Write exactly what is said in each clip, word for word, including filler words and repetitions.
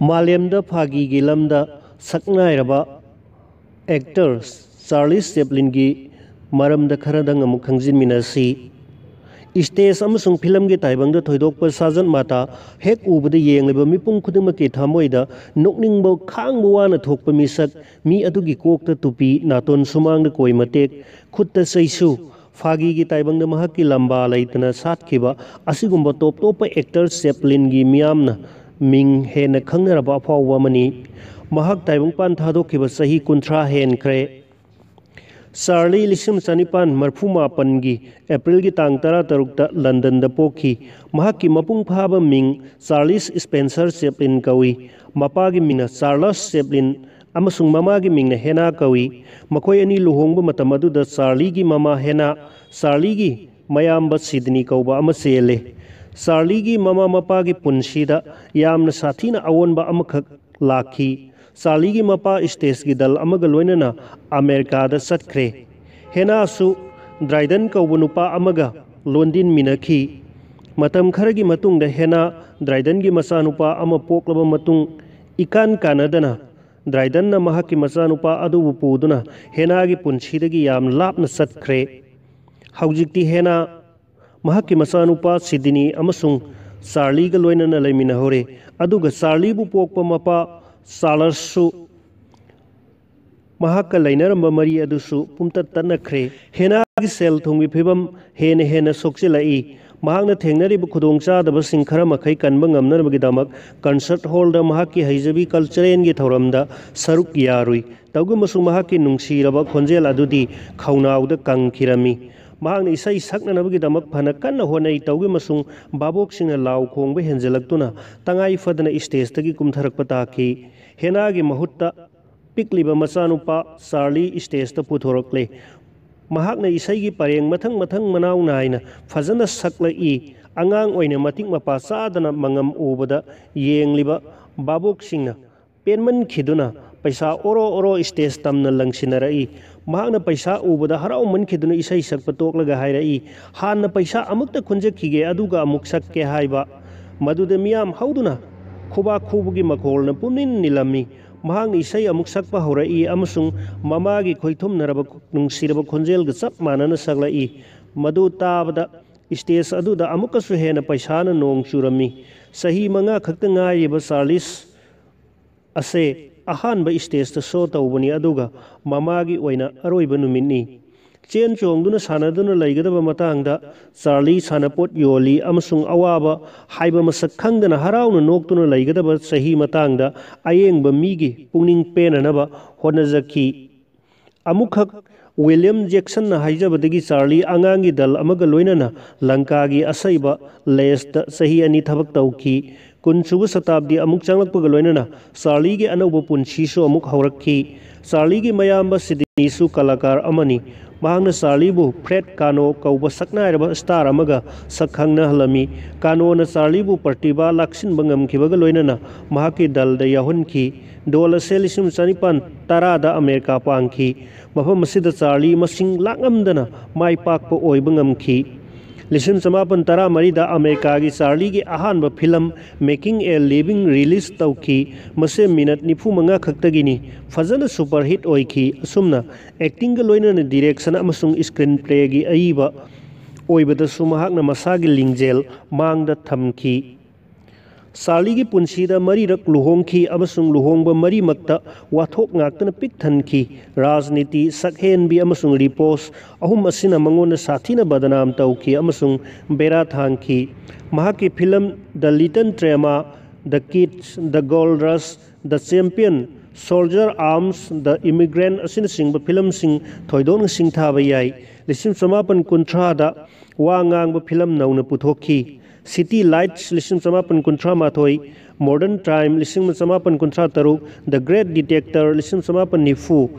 ꯃꯥꯂꯦꯝꯗ ꯐꯥꯒꯤꯒꯤ ꯂꯝꯗ ꯁꯛꯅꯥꯏꯔꯕ ꯑꯦꯛꯇꯔ ꯆꯥꯔꯂꯤꯁ ꯆꯦꯞꯂꯤꯟꯒꯤ ꯃꯔꯝꯗ ꯈꯔꯗꯪ ꯑꯃꯨꯛ ꯈꯪꯖꯤꯟꯃꯤꯟꯅꯁꯤ꯫ ꯏꯁꯇꯦꯖ ꯑꯃꯁꯨꯡ ꯐꯤꯂꯝꯒꯤ ꯇꯥꯏꯕꯪꯗ ꯊꯣꯏꯗꯣꯛꯄ ꯁꯥꯖꯟ ꯃꯥꯇꯥ ꯍꯦꯛ ꯎꯕꯗ ꯌꯦꯡꯂꯤꯕ ꯃꯤꯄꯨꯝ ꯈꯨꯗꯤꯡꯃꯛꯀꯤ ꯊꯃꯣꯏꯗ ꯅꯣꯛꯅꯤꯡꯕ ꯈꯥꯡꯕ ꯋꯥꯅ ꯊꯣꯛꯄ ꯃꯤꯁꯛ, ꯃꯤ ꯑꯗꯨꯒꯤ ꯀꯣꯛꯇ ꯇꯨꯄꯤ, ꯅꯥꯇꯣꯟ ꯁꯨꯃꯥꯡꯗ ꯀꯣꯏ ꯃꯇꯦꯛ, ꯈꯨꯠꯇ ꯆꯩꯁꯨ, ꯐꯥꯒꯤꯒꯤ ꯇꯥꯏꯕꯪꯗ ꯃꯍꯥꯛꯀꯤ ꯂꯝꯕꯥ ꯂꯩꯇꯅ ꯁꯥꯠꯈꯤꯕ ꯑꯁꯤꯒꯨꯝꯕ ꯇꯣꯞ ꯇꯣꯞꯄ ꯑꯦꯛꯇꯔ ꯆꯦꯞꯂꯤꯟꯒꯤ ꯃꯤꯌꯥꯝꯅ ꯃꯤꯡ ꯍꯦꯟꯅ ꯈꯪꯅꯔꯕ ꯑꯐꯥꯎꯕ ꯑꯃꯅꯤ꯫ ꯃꯍꯥꯛ ꯇꯥꯏꯕꯪꯄꯥꯟ ꯊꯥꯗꯣꯛꯈꯤꯕ ꯆꯍꯤ ꯀꯨꯟꯊ꯭ꯔꯥ ꯍꯦꯟꯈ꯭ꯔꯦ꯫ ꯆꯥꯔꯂꯤ ꯂꯤꯁꯤꯡ ꯆꯅꯤꯄꯥꯟ ꯃꯔꯐꯨ ꯃꯥꯄꯟꯒꯤ ꯑꯦꯄ꯭ꯔꯤꯜꯒꯤ ꯇꯥꯡ ꯇꯔꯥꯇꯔꯨꯛꯇ ꯂꯟꯗꯟꯗ ꯄꯣꯛꯈꯤ꯫ ꯃꯍꯥꯛꯀꯤ ꯃꯄꯨꯡ ꯐꯥꯕ ꯃꯤꯡ ꯆꯥꯔꯂꯤꯁ ꯁ꯭ꯄꯦꯟꯁꯔ ꯆꯦꯞꯂꯤꯟ ꯀꯧꯏ꯫ ꯃꯄꯥꯒꯤ ꯃꯤꯡꯅ ꯆꯥꯔꯂꯁ ꯆꯦꯞꯂꯤꯟ ꯑꯃꯁꯨꯡ ꯃꯃꯥꯒꯤ ꯃꯤꯡꯅ ꯍꯦꯅꯥ ꯀꯧꯏ꯫ ꯃꯈꯣꯏ ꯑꯅꯤ ꯂꯨꯍꯣꯡꯕ ꯃꯇꯝ ꯑꯗꯨꯗ ꯆꯥꯔꯂꯤꯒꯤ ꯃꯃꯥ ꯍꯦꯅꯥ ꯆꯥꯔꯂꯤꯒꯤ ꯃꯌꯥꯝꯕ ꯁꯤꯗꯅꯤ ꯀꯧꯕ ꯑꯃ ꯆꯦꯜꯂꯦ꯫ ꯆꯥꯔꯂꯤꯒꯤ ꯃꯃꯥ ꯃꯄꯥꯒꯤ ꯄꯨꯟꯁꯤꯗ ꯌꯥꯝꯅ ꯁꯥꯊꯤꯅ ꯑꯑꯣꯟꯕ ꯑꯃꯈꯛ ꯂꯥꯛꯈꯤ꯫ ꯆꯥꯔꯂꯤꯒꯤ ꯃꯄꯥ ꯁ꯭ꯇꯦꯖꯒꯤ ꯗꯜ ꯑꯃꯒ ꯂꯣꯏꯅꯅ ꯑꯃꯦꯔꯤꯀꯥꯗ ꯆꯠꯈ꯭ꯔꯦ꯫ ꯍꯦꯅꯥꯁꯨ ꯗ꯭ꯔꯥꯏꯗꯟ ꯀꯧꯕ ꯅꯨꯄꯥ ꯑꯃꯒ ꯂꯣꯟꯗꯤꯟꯃꯤꯟꯅꯈꯤ꯫ ꯃꯇꯝ ꯈꯔꯒꯤ ꯃꯇꯨꯡꯗ ꯍꯦꯅꯥ ꯗ꯭ꯔꯥꯏꯗꯟꯒꯤ ꯃꯆꯥꯅꯨꯄꯥ ꯑꯃ ꯄꯣꯛꯂꯕ ꯃꯇꯨꯡ, ꯏꯀꯥꯟ ꯀꯥꯟꯅꯗꯅ ꯗ꯭ꯔꯥꯏꯗꯟꯅ ꯃꯍꯥꯛꯀꯤ ꯃꯆꯥꯅꯨꯄꯥ ꯑꯗꯨꯕꯨ ꯄꯨꯗꯨꯅ ꯍꯦꯅꯥꯒꯤ ꯄꯨꯟꯁꯤꯗꯒꯤ ꯌꯥꯝ ꯂꯥꯞꯅ ꯆꯠꯈ꯭ꯔꯦ꯫ ꯍꯧꯖꯤꯛꯇꯤ ꯍꯦꯅꯥ ꯃꯍꯥꯛꯀꯤ ꯃꯆꯥꯅꯨꯄꯥ ꯁꯤꯗꯅꯤ ꯑꯃꯁꯨꯡ ꯆꯥꯔꯂꯤꯒ ꯂꯣꯏꯅꯅ ꯂꯩꯃꯤꯟꯅꯍꯧꯔꯦ, ꯑꯗꯨꯒ ꯆꯥꯔꯂꯤꯕꯨ ꯄꯣꯛꯄ ꯃꯄꯥ ꯆꯥꯔꯂꯁꯁꯨ ꯃꯍꯥꯛꯀ ꯂꯩꯅꯔꯝꯕ ꯃꯔꯤ ꯑꯗꯨꯁꯨ ꯄꯨꯝꯇꯠ ꯇꯠꯅꯈ꯭ꯔꯦ꯫ ꯍꯦꯅꯥꯒꯤ ꯁꯦꯜ ꯊꯨꯝꯒꯤ ꯐꯤꯕꯝ ꯍꯦꯟꯅ ꯍꯦꯟꯅ ꯁꯣꯛꯆꯤꯜꯂꯛꯏ꯫ ꯃꯍꯥꯛꯅ ꯊꯦꯡꯅꯔꯤꯕ ꯈꯨꯗꯣꯡꯆꯥꯗꯕꯁꯤꯡ ꯈꯔ ꯃꯈꯩ ꯀꯟꯕ ꯉꯝꯅꯅꯕꯒꯤꯗꯃꯛ ꯀꯟꯁꯔꯠ ꯍꯣꯜꯗ ꯃꯍꯥꯛꯀꯤ ꯍꯩꯖꯕꯤ ꯀꯜꯆꯔꯦꯜꯒꯤ ꯊꯧꯔꯝꯗ ꯁꯔꯨꯛ ꯌꯥꯔꯨꯏ꯫ ꯇꯧꯒꯨꯝꯕꯁꯨ ꯃꯍꯥꯛꯀꯤ ꯅꯨꯡꯁꯤꯔꯕ ꯈꯣꯟꯖꯦꯜ ꯑꯗꯨꯗꯤ ꯈꯧꯅꯥꯎꯗ ꯀꯪꯈꯤꯔꯝꯃꯤ꯫ ꯃꯍꯥꯛꯅ ꯏꯁꯩ ꯁꯛꯅꯅꯕꯒꯤꯗꯃꯛ ꯐꯅ ꯀꯟꯅ ꯍꯣꯠꯅꯩ꯫ ꯇꯧꯒꯨꯝꯕꯁꯨ ꯚꯥꯕꯣꯛꯁꯤꯡꯅ ꯂꯥꯎ ꯈꯣꯡꯕ ꯍꯦꯟꯖꯜꯂꯛꯇꯨꯅ ꯇꯉꯥꯏ ꯐꯗꯅ ꯁ꯭ꯇꯦꯖꯇꯒꯤ ꯀꯨꯝꯊꯔꯛꯄ ꯇꯥꯈꯤ꯫ ꯍꯦꯅꯥꯒꯤ ꯃꯍꯨꯠꯇ ꯄꯤꯛꯂꯤꯕ ꯃꯆꯥꯅꯨꯄꯥ ꯆꯥꯔꯂꯤ ꯁ꯭ꯇꯦꯖꯇ ꯄꯨꯊꯣꯔꯛꯂꯦ꯫ ꯃꯍꯥꯛꯅ ꯏꯁꯩꯒꯤ ꯄꯔꯦꯡ ꯃꯊꯪ ꯃꯊꯪ ꯃꯅꯥꯎ ꯅꯥꯏꯅ ꯐꯖꯅ ꯁꯛꯂꯛꯏ꯫ ꯑꯉꯥꯡ ꯑꯣꯏꯅ ꯃꯇꯤꯛ ꯃꯄꯥ ꯆꯥꯗꯅ ꯃꯉꯝ ꯎꯕꯗ ꯌꯦꯡꯂꯤꯕ ꯚꯥꯕꯣꯛꯁꯤꯡꯅ ꯄꯦꯟꯃꯟꯈꯤꯗꯨꯅ ꯄꯩꯁꯥ ꯑꯣꯔꯣ ꯑꯣꯔꯣ ꯁ꯭ꯇꯦꯖ ꯇꯝꯅ ꯂꯪꯁꯤꯟꯅꯔꯛꯏ꯫ ꯃꯍꯥꯛꯅ ꯄꯩꯁꯥ ꯎꯕꯗ ꯍꯔꯥꯎꯃꯟꯈꯤꯗꯨꯅ ꯏꯁꯩ ꯁꯛꯄ ꯇꯣꯛꯂꯒ ꯍꯥꯏꯔꯛꯏ, "ꯍꯥꯟꯅ ꯄꯩꯁꯥ ꯑꯃꯨꯛꯇ ꯈꯨꯟꯖꯈꯤꯒꯦ, ꯑꯗꯨꯒ ꯑꯃꯨꯛ ꯁꯛꯀꯦ" ꯍꯥꯏꯕ꯫ ꯃꯗꯨꯗ ꯃꯤꯌꯥꯝ ꯍꯧꯗꯨꯅ ꯈꯨꯕꯥꯛ ꯈꯨꯕꯒꯤ ꯃꯈꯣꯜꯅ ꯄꯨꯝꯅꯤꯟ ꯅꯤꯜꯂꯝꯃꯤ꯫ ꯃꯍꯥꯛꯅ ꯏꯁꯩ ꯑꯃꯨꯛ ꯁꯛꯄ ꯍꯧꯔꯛꯏ ꯑꯃꯁꯨꯡ ꯃꯃꯥꯒꯤ ꯈꯣꯏꯊꯨꯝꯅꯔꯕ ꯅꯨꯡꯁꯤꯔꯕ ꯈꯣꯟꯖꯦꯜꯒ ꯆꯞ ꯃꯥꯟꯅꯅ ꯁꯛꯂꯛꯏ꯫ ꯃꯗꯨ ꯇꯥꯕꯗ ꯁ꯭ꯇꯦꯖ ꯑꯗꯨꯗ ꯑꯃꯨꯛꯀꯁꯨ ꯍꯦꯟꯅ ꯄꯩꯁꯥꯅ ꯅꯣꯡ ꯆꯨꯔꯝꯃꯤ꯫ ꯆꯍꯤ ꯃꯉꯥ ꯈꯛꯇ ꯉꯥꯏꯔꯤꯕ ꯆꯥꯔꯂꯤꯁ ꯑꯁꯦ ꯑꯍꯥꯟꯕ ꯁ꯭ꯇꯦꯖꯇ ꯁꯣ ꯇꯧꯕꯅꯤ, ꯑꯗꯨꯒ ꯃꯃꯥꯒꯤ ꯑꯣꯏꯅ ꯑꯔꯣꯏꯕ ꯅꯨꯃꯤꯠꯅꯤ꯫ ꯆꯦꯟ ꯆꯣꯡꯗꯨꯅ ꯁꯥꯟꯅꯗꯨꯅ ꯂꯩꯒꯗꯕ ꯃꯇꯥꯡꯗ ꯆꯥꯔꯂꯤ ꯁꯥꯟꯅꯄꯣꯠ ꯌꯣꯜꯂꯤ ꯑꯃꯁꯨꯡ ꯑꯋꯥꯕ ꯍꯥꯏꯕ ꯃꯁꯛ ꯈꯪꯗꯅ ꯍꯔꯥꯎꯅ ꯅꯣꯛꯇꯨꯅ ꯂꯩꯒꯗꯕ ꯆꯍꯤ ꯃꯇꯥꯡꯗ ꯑꯌꯦꯡꯕ ꯃꯤꯒꯤ ꯄꯨꯛꯅꯤꯡ ꯄꯦꯟꯅꯅꯕ ꯍꯣꯠꯅꯖꯈꯤ꯫ ꯑꯃꯨꯛꯈꯛ ꯋꯤꯂꯤꯌꯝ ꯖꯦꯛꯁꯟꯅ ꯍꯥꯏꯖꯕꯗꯒꯤ ꯆꯥꯔꯂꯤ ꯑꯉꯥꯡꯒꯤ ꯗꯜ ꯑꯃꯒ ꯂꯣꯏꯅꯅ ꯂꯪꯀꯥꯒꯤ ꯑꯁꯩꯕ ꯂꯦꯁꯇ ꯆꯍꯤ ꯑꯅꯤ ꯊꯕꯛ ꯇꯧꯈꯤ꯫ ꯀꯨꯟꯁꯨꯕ ꯁꯇꯥꯕꯗꯤ ꯑꯃꯨꯛ ꯆꯪꯂꯛꯄꯒ ꯂꯣꯏꯅꯅ ꯆꯥꯔꯂꯤꯒꯤ ꯑꯅꯧꯕ ꯄꯨꯟꯁꯤꯁꯨ ꯑꯃꯨꯛ ꯍꯧꯔꯛꯈꯤ꯫ ꯆꯥꯔꯂꯤꯒꯤ ꯃꯌꯥꯝꯕ ꯁꯤꯗꯅꯤꯁꯨ ꯀꯂꯥꯀꯥꯔ ꯑꯃꯅꯤ꯫ ꯃꯍꯥꯛꯅ ꯆꯥꯔꯂꯤꯕꯨ ꯐ꯭ꯔꯦꯗ ꯀꯥꯅꯣ ꯀꯧꯕ ꯁꯛꯅꯥꯏꯔꯕ ꯁ꯭ꯇꯥꯔ ꯑꯃꯒ ꯁꯛ ꯈꯪꯅꯍꯜꯂꯝꯃꯤ꯫ ꯀꯥꯅꯣꯅ ꯆꯥꯔꯂꯤꯕꯨ ꯄ꯭ꯔꯇꯤꯚꯥ ꯂꯥꯛꯁꯤꯟꯕ ꯉꯝꯈꯤꯕꯒ ꯂꯣꯏꯅꯅ ꯃꯍꯥꯛꯀꯤ ꯗꯜꯗ ꯌꯥꯎꯍꯟꯈꯤ꯫ ꯗꯣꯜ ꯑꯁꯦ ꯂꯤꯁꯤꯡ ꯆꯅꯤꯄꯥꯟ ꯇꯔꯥꯗ ꯑꯃꯦꯔꯤꯀꯥ ꯄꯥꯡꯈꯤ꯫ ꯃꯐꯝ ꯑꯁꯤꯗ ꯆꯥꯔꯂꯤ ꯃꯁꯤꯡ ꯂꯥꯛꯉꯝꯗꯅ ꯃꯥꯏ ꯄꯥꯛꯄ ꯑꯣꯏꯕ ꯉꯝꯈꯤ꯫ ꯂꯤꯁꯤꯡ ꯆꯃꯥꯄꯟ ꯇꯔꯥꯃꯔꯤꯗ ꯑꯃꯦꯔꯤꯀꯥꯒꯤ ꯆꯥꯔꯂꯤꯒꯤ ꯑꯍꯥꯟꯕ film Making a Living release ꯇꯧꯈꯤ꯫ ꯃꯁꯦ ꯃꯤꯅꯠ ꯅꯤꯐꯨ ꯃꯉꯥ ꯈꯛꯇꯒꯤꯅꯤ꯫ ꯐꯖꯅ ꯁꯨꯄꯔ ꯍꯤꯠ ꯑꯣꯏꯈꯤ꯫ ꯑꯁꯨꯝꯅ ꯑꯦꯛꯇꯤꯡꯒ ꯂꯣꯏꯅꯅ ꯗꯤꯔꯦꯛꯁꯟ ꯑꯃꯁꯨꯡ ꯁ꯭ꯀ꯭ꯔꯤꯟ ꯄ꯭ꯂꯦꯒꯤ ꯑꯏꯕ ꯑꯣꯏꯕꯗꯁꯨ ꯃꯍꯥꯛꯅ ꯃꯁꯥꯒꯤ ꯂꯤꯡꯖꯦꯜ ꯃꯥꯡꯗ ꯊꯝꯈꯤ꯫ ꯆꯥꯔꯂꯤꯒꯤ ꯄꯨꯟꯁꯤꯗ ꯃꯔꯤꯔꯛ ꯂꯨꯍꯣꯡꯈꯤ ꯑꯃꯁꯨꯡ ꯂꯨꯍꯣꯡꯕ ꯃꯔꯤꯃꯛꯇ ꯋꯥꯊꯣꯛ ꯉꯥꯛꯇꯅ ꯄꯤꯛ ꯊꯟꯈꯤ꯫ ꯔꯥꯖꯅꯤꯇꯤ, ꯁꯛꯍꯦꯟꯕꯤ ꯑꯃꯁꯨꯡ ꯔꯤꯄꯣꯁ ꯑꯍꯨꯝ ꯑꯁꯤꯅ ꯃꯉꯣꯟꯗ ꯁꯥꯊꯤꯅ ꯕꯗꯅꯥꯝ ꯇꯧꯈꯤ ꯑꯃꯁꯨꯡ ꯕꯦꯔꯥ ꯊꯥꯡꯈꯤ꯫ ꯃꯍꯥꯛꯀꯤ film The Little Drama, The Kids, The Gold Rush, The Champion, Soldier Arms, The Immigrant ꯑꯁꯤꯅꯆꯤꯡꯕ ꯐꯤꯂꯝꯁꯤꯡ ꯊꯣꯏꯗꯣꯛꯅ ꯁꯤꯡꯊꯥꯕ ꯌꯥꯏ꯫ ꯂꯤꯁꯤꯡ ꯆꯃꯥꯄꯟ ꯀꯨꯟꯊ꯭ꯔꯥꯗ ꯋꯥ ꯉꯥꯡꯕ ꯐꯤꯂꯝ ꯅꯧꯅ ꯄꯨꯊꯣꯛꯈꯤ꯫ City Lights ꯂꯤꯁꯤꯡ ꯆꯃꯥꯄꯟ ꯀꯨꯟꯊ꯭ꯔꯥ ꯃꯥꯊꯣꯏ, Modern Time ꯂꯤꯁꯤꯡ ꯆꯃꯥꯄꯟ ꯀꯨꯟꯊ꯭ꯔꯥ ꯇꯔꯨꯛ, The Great Dictator ꯂꯤꯁꯤꯡ ꯆꯃꯥꯄꯟ ꯅꯤꯐꯨ,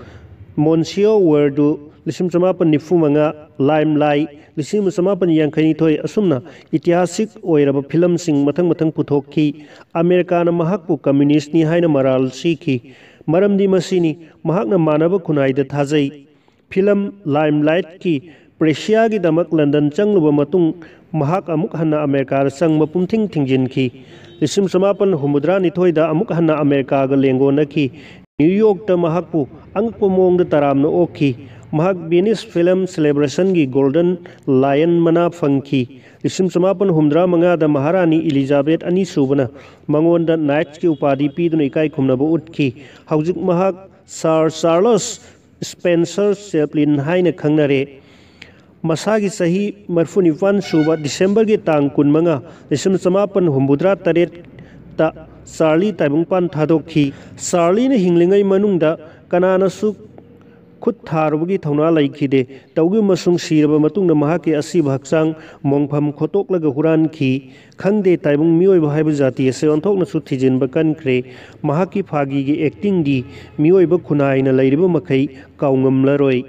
Monsieur Verdoux ꯂꯤꯁꯤꯡ ꯆꯃꯥꯄꯟ ꯅꯤꯐꯨ ꯃꯉꯥ, Limelight ꯂꯤꯁꯤꯡ ꯆꯃꯥꯄꯟ ꯌꯥꯡꯈꯩ ꯅꯤꯊꯣꯏ꯫ ꯑꯁꯨꯝꯅ ꯏꯇꯤꯍꯥꯁꯤꯛ ꯑꯣꯏꯔꯕ ꯐꯤꯂꯝꯁꯤꯡ ꯃꯊꯪ ꯃꯊꯪ ꯄꯨꯊꯣꯛꯈꯤ꯫ ꯑꯃꯦꯔꯤꯀꯥꯅ ꯃꯍꯥꯛꯄꯨ ꯀꯝꯃ꯭ꯌꯨꯅꯤꯁ꯭ꯠꯅꯤ ꯍꯥꯏꯅ ꯃꯔꯥꯜ ꯁꯤꯈꯤ꯫ ꯃꯔꯝꯗꯤ ꯃꯁꯤꯅꯤ, ꯃꯍꯥꯛꯅ ꯃꯥꯟꯅꯕ ꯈꯨꯟꯅꯥꯏꯗ ꯊꯥꯖꯩ꯫ ꯐꯤꯂꯝ Limelightꯀꯤ ꯄ꯭ꯔꯦꯁꯤꯌꯥꯒꯤꯗꯃꯛ ꯂꯟꯗꯟ ꯆꯪꯂꯨꯕ ꯃꯇꯨꯡ ꯃꯍꯥꯛ ꯑꯃꯨꯛ ꯍꯟꯅ ꯑꯃꯦꯔꯤꯀꯥꯗ ꯆꯪꯕ ꯄꯨꯝꯊꯤꯡ ꯊꯤꯡꯖꯤꯟꯈꯤ꯫ ꯂꯤꯁꯤꯡ ꯆꯃꯥꯄꯟ ꯍꯨꯝꯐꯨꯇꯔꯥꯅꯤꯊꯣꯏꯗ ꯑꯃꯨꯛ ꯍꯟꯅ ꯑꯃꯦꯔꯤꯀꯥꯒ ꯂꯦꯡꯒꯣꯟꯅꯈꯤ꯫ ꯅ꯭ꯌꯨ ꯌꯣꯔꯛꯇ ꯃꯍꯥꯛꯄꯨ ꯑꯉꯛꯄ ꯃꯑꯣꯡꯗ ꯇꯔꯥꯝꯅ ꯑꯣꯛꯈꯤ꯫ ꯃꯍꯥꯛ ꯚꯦꯅꯤꯁ ꯐꯤꯂꯝ ꯁꯦꯂꯦꯕ꯭ꯔꯦꯁꯟꯒꯤ ꯒꯣꯜꯗꯟ ꯂꯥꯌꯟ ꯃꯅꯥ ꯐꯪꯈꯤ꯫ ꯂꯤꯁꯤꯡ ꯆꯃꯥꯄꯟ ꯍꯨꯝꯐꯨꯇꯔꯥ ꯃꯉꯥꯗ ꯃꯍꯥꯔꯥꯅꯤ ꯏꯂꯤꯖꯥꯕꯦꯊ ꯑꯅꯤꯁꯨꯕꯅ ꯃꯉꯣꯟꯗ ꯅꯥꯏꯠꯁꯀꯤ ꯎꯄꯥꯙꯤ ꯄꯤꯗꯨꯅ ꯏꯀꯥꯏ ꯈꯨꯝꯅꯕ ꯎꯠꯈꯤ꯫ ꯍꯧꯖꯤꯛ ꯃꯍꯥꯛ ꯁꯥꯔ ꯆꯥꯔꯂꯁ ꯁ꯭ꯄꯦꯟꯁꯔ ꯆꯦꯄ꯭ꯂꯤꯟ ꯍꯥꯏꯅ ꯈꯪꯅꯔꯦ꯫ ꯃꯁꯥꯒꯤ ꯆꯍꯤ ꯃꯔꯤꯐꯨꯅꯤꯄꯥꯟ ꯁꯨꯕ ꯗꯤꯁꯦꯝꯕꯔꯒꯤ ꯇꯥꯡ ꯀꯨꯟꯃꯉꯥ, ꯂꯤꯁꯤꯡ ꯆꯃꯥꯄꯟ ꯍꯨꯝꯐꯨꯇꯔꯥ ꯇꯔꯦꯠꯇ ꯆꯥꯔꯂꯤ ꯇꯥꯏꯕꯪꯄꯥꯟ ꯊꯥꯗꯣꯛꯈꯤ꯫ ꯆꯥꯔꯂꯤꯅ ꯍꯤꯡꯂꯤꯉꯩ ꯃꯅꯨꯡꯗ ꯀꯅꯥꯅꯁꯨ ꯈꯨꯠ ꯊꯥꯔꯨꯕꯒꯤ ꯊꯧꯅꯥ ꯂꯩꯈꯤꯗꯦ꯫ ꯇꯧꯏꯒꯨꯝꯕꯁꯨꯡ ꯁꯤꯔꯕ ꯃꯇꯨꯡꯗ ꯃꯍꯥꯛꯀꯤ ꯑꯁꯤꯕ ꯍꯛꯆꯥꯡ ꯃꯣꯡꯐꯝ ꯈꯣꯠꯇꯣꯛꯂꯒ ꯍꯨꯔꯥꯟꯈꯤ꯫ ꯈꯪꯗꯦ, ꯇꯥꯏꯕꯪ ꯃꯤꯑꯣꯏꯕ ꯍꯥꯏꯕ ꯖꯥꯇꯤ ꯑꯁꯤ ꯑꯣꯟꯊꯣꯛꯅꯁꯨ ꯊꯤꯖꯤꯟꯕ ꯀꯟꯈ꯭ꯔꯦ꯫ ꯃꯍꯥꯛꯀꯤ ꯐꯥꯒꯤꯒꯤ ꯑꯦꯛꯇꯤꯡꯗꯤ ꯃꯤꯑꯣꯏꯕ ꯈꯨꯟꯅꯥꯏꯅ ꯂꯩꯔꯤꯕ ꯃꯈꯩ ꯀꯥꯎꯉꯝꯂꯔꯣꯏ꯫